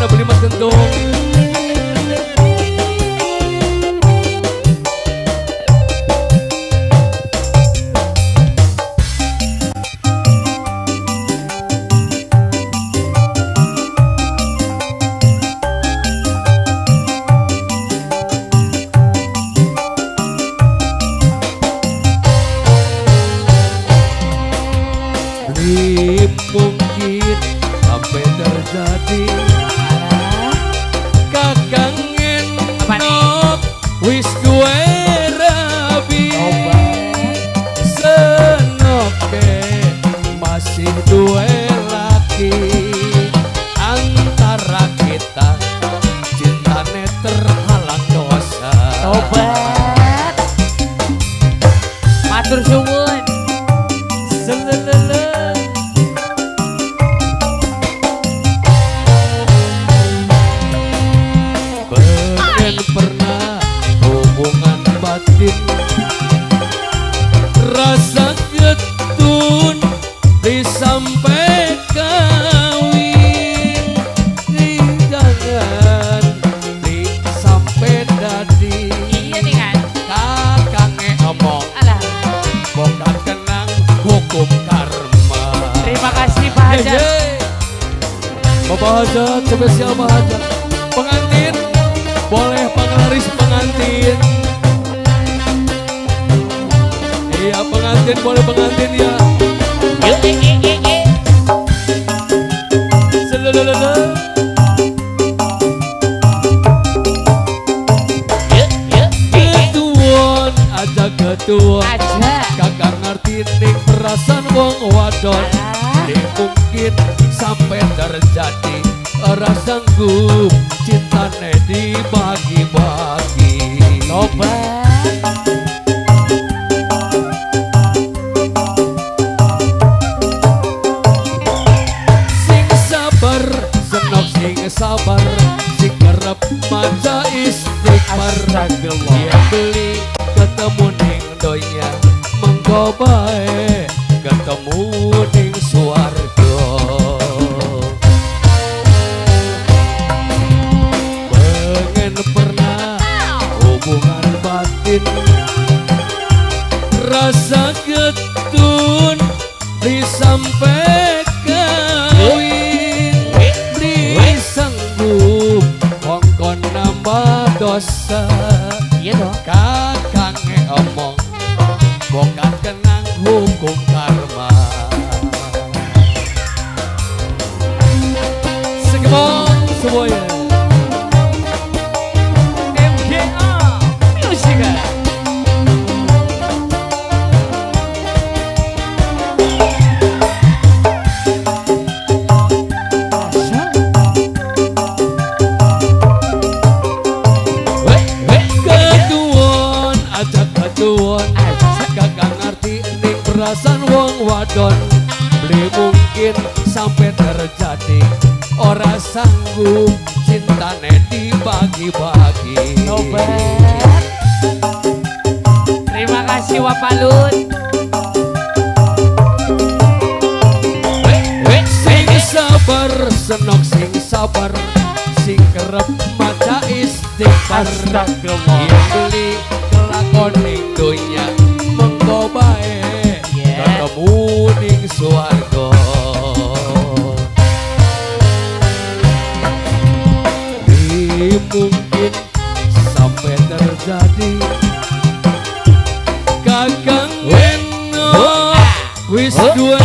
Mana beli Mas Kentung. Mungkin sampai terjadi kakang enok wis duwe rabi, senoke masih duwe laki. Antara kita cintane terhalang dosa. Tobat. Matur suwun. Selelele. Pernah hubungan batin, rasa getun disampai kawin, jangan disampai dadi. Iya nih kan. Kakange omong, alah, bukan kenang hukum karma. Terima kasih Pak Hajat. Bapak Hajat, spesial Pak Hajat. Pengantin, boleh penglaris pengantin. Iya pengantin, boleh pengantin ya. Selelelele. Ketuon aja ketuon, kakak ngerti ning perasaan wong wadon. Mungkin sampai terjadi ora sanggup cintane dibagi-bagi. Tobat. Sing sabar senok sing sabar, sing kerep maca istighfar. Yen beli ketemu ning donya mengko bae ketemu ning swarga. Pernah hubungan batin, rasa getun disampai kawin, disanggup kongkon nambah dosa. Iya dong. Kakange omong bukan kenang hukum karma. Sekemon semuanya. Kakak ngerti ning perasaan wong wadon, beli mungkin sampai terjadi ora sanggup cintane dibagi-bagi. Tobat. Terima kasih Wapalun. Sing sabar senok sing sabar, sing kerep maca istighfar. Astagfirullah. Yen beli kelakon ning donya mengko bae ketemu ning swarga. Mungkin sampai terjadi kakang enok wis duwe